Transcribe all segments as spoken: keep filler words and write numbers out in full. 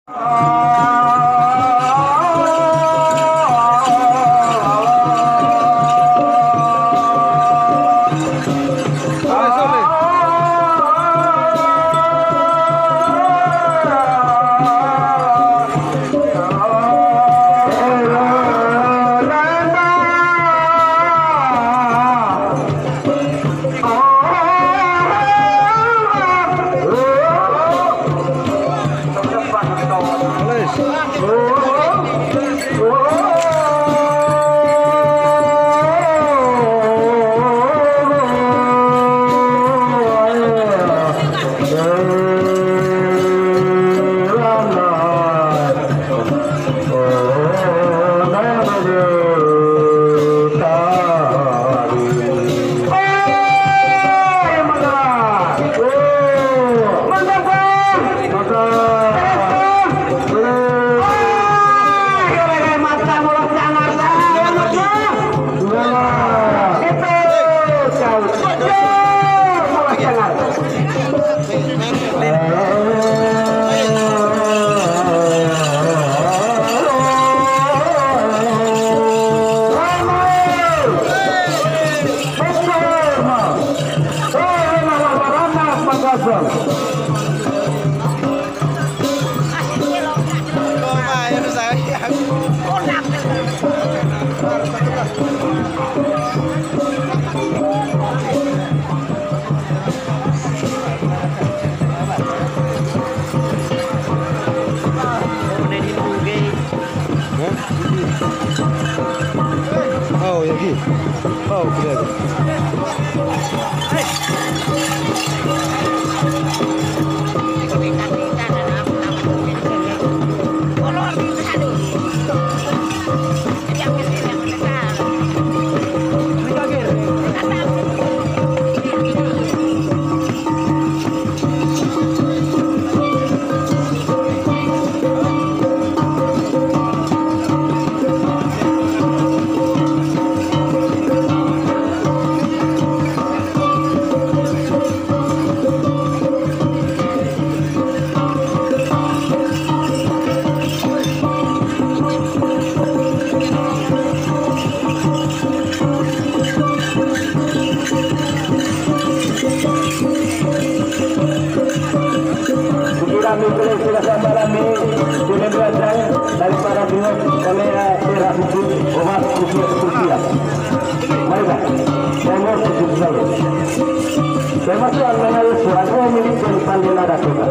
Hah? Oh, ya, Ki. Oh, oke. Sekiranya kalian sudah sampai rame, kalian datang daripada dengan oleh, eh, perak itu, obat itu, itu, itu. Mari, Pak. Saya mau sedikit dulu. Saya masuk angin aja, suara saya milik dari Pandai Nada Kota.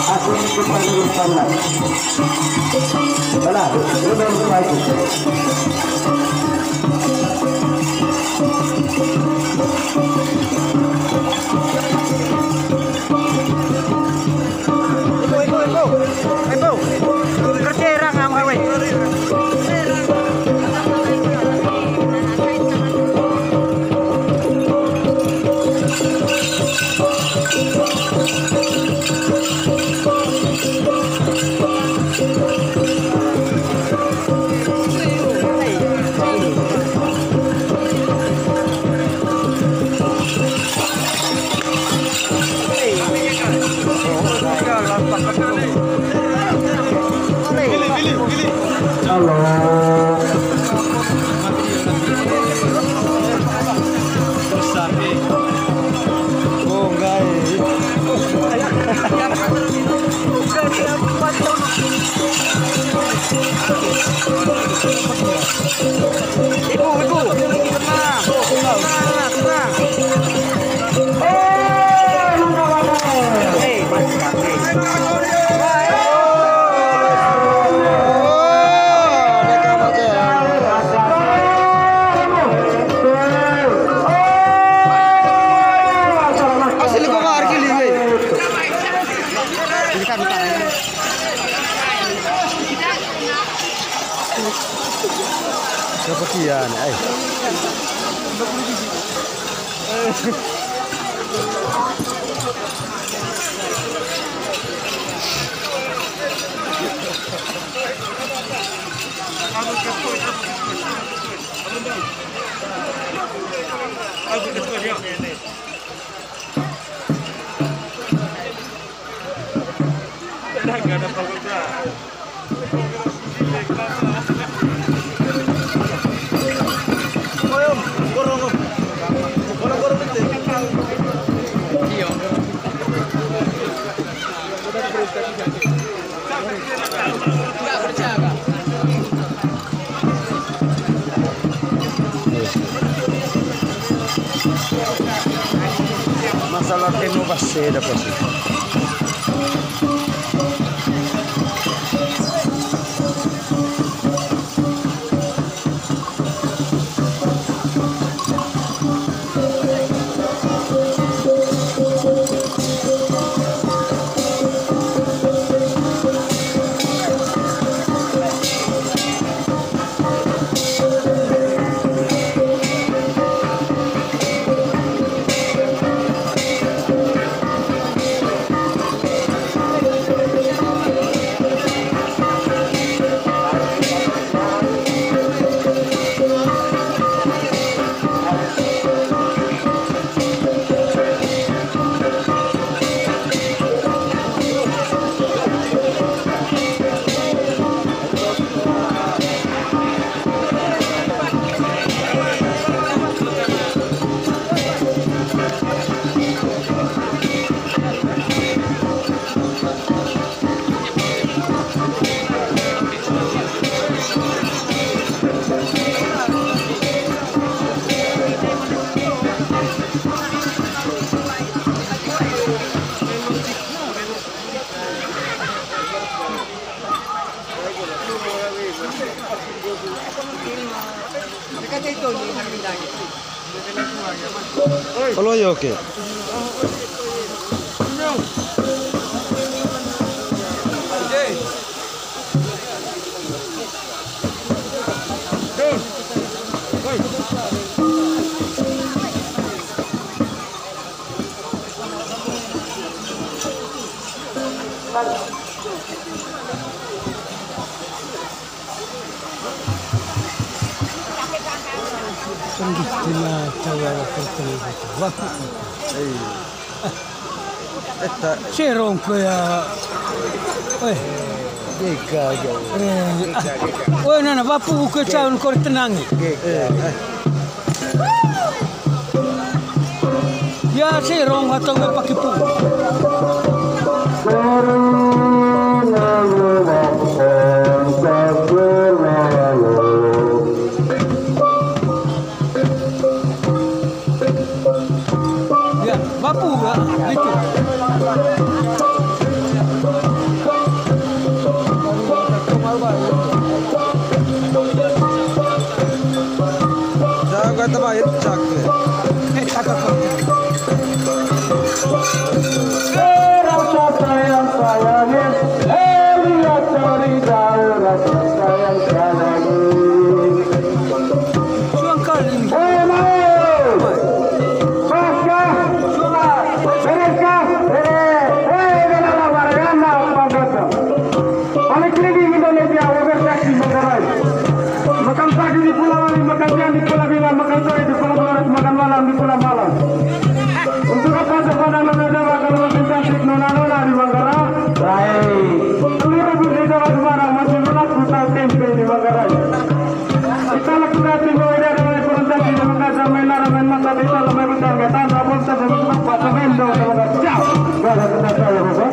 Aku ikut panggil sana. Salah, lu baru lupa itu. Ibu, ibu, ibu. Ibu. Kerja orang am hawe. Halo. Ibu, ibu, tenang, tenang, tenang. Eh, masih kaki. Asli kok nggak arki liwe. Siapa kian, eh? Masalah renovasi ada pasti. Kalau ya, oke. Serong ko ya. Oi. Gega, gega. Eh, ah. Oi, nana, bapu buka caun kor tenang. Gega. Ya, serong atau nggak pakai pun. Ya, bapu, ya, gitu. Jaga tabayar cak. Eh, tak, tak, tak. Eh, rasa sayang sayangin, eh, lihat dari jauh rasa sayang sayangin. Suang kali. Eh, mau. Paskah, sudah, bereska, bere, eh, bela warga anak pangkasa. Paling keliling Indonesia, wabar taksi Manggarai. Makan pagi di Pulau Wali, makan siang di Pulau Bingan, makan sore di Pulau Barat, makan malam di Pulau Malang. Untuk apa sepanjang Nona Jawa kalau makin cantik Nona-Nona di Manggarai? Baik. Seluruh budaya Jawa Semarang masih berlaku tahu tempe di Manggarai. Kita lakukan tiga ide dengan presentasi dengan kata main arah main mata kita lemah bintang kita nabung tak sebut apa semendo sama kacau. Gak ada kata saya, Bapak.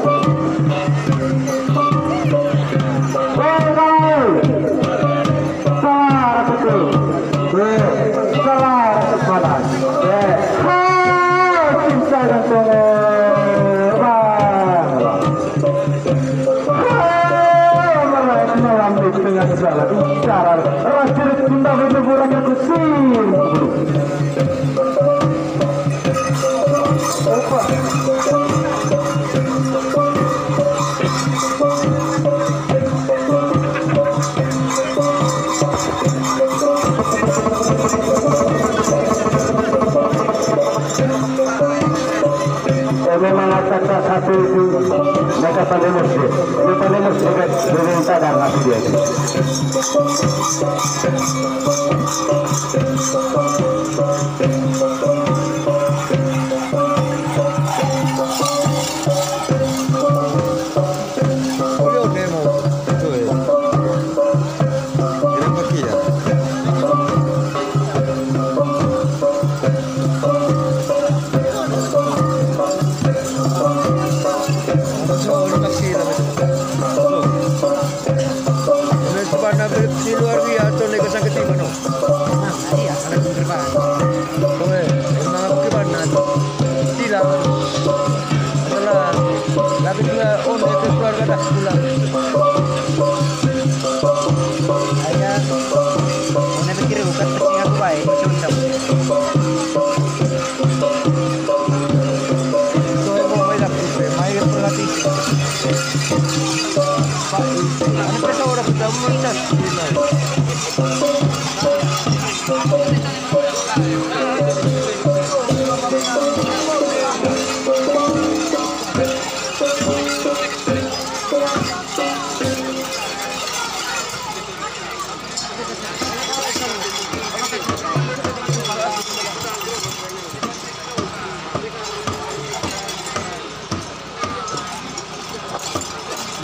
Salah satu. Salah satu. Hai, cinta dan tolong. Hai, malam di tengah jalan. Bicara. Raja Sunda Windu Raja Kusir. Opa. Di luar dia atau naik ke sangketi mano? Nah, iya, ada di depan. Oke, emang aku ke mana? Tidak. Adalah lagi juga, oh, naik ke keluarga dah pulang. Saya, oh, naik pikir bukan penting aku baik, macam-macam.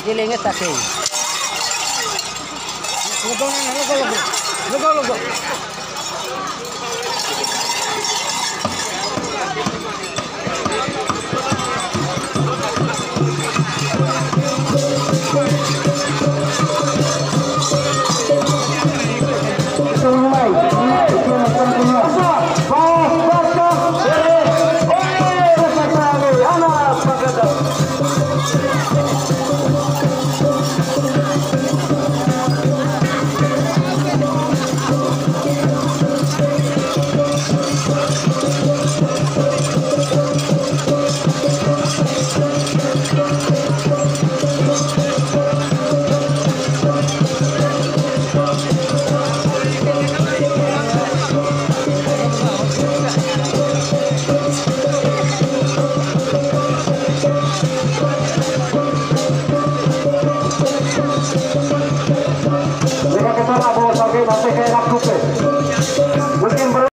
Giling ita ke. Lego, lego, lego. Lego, lego.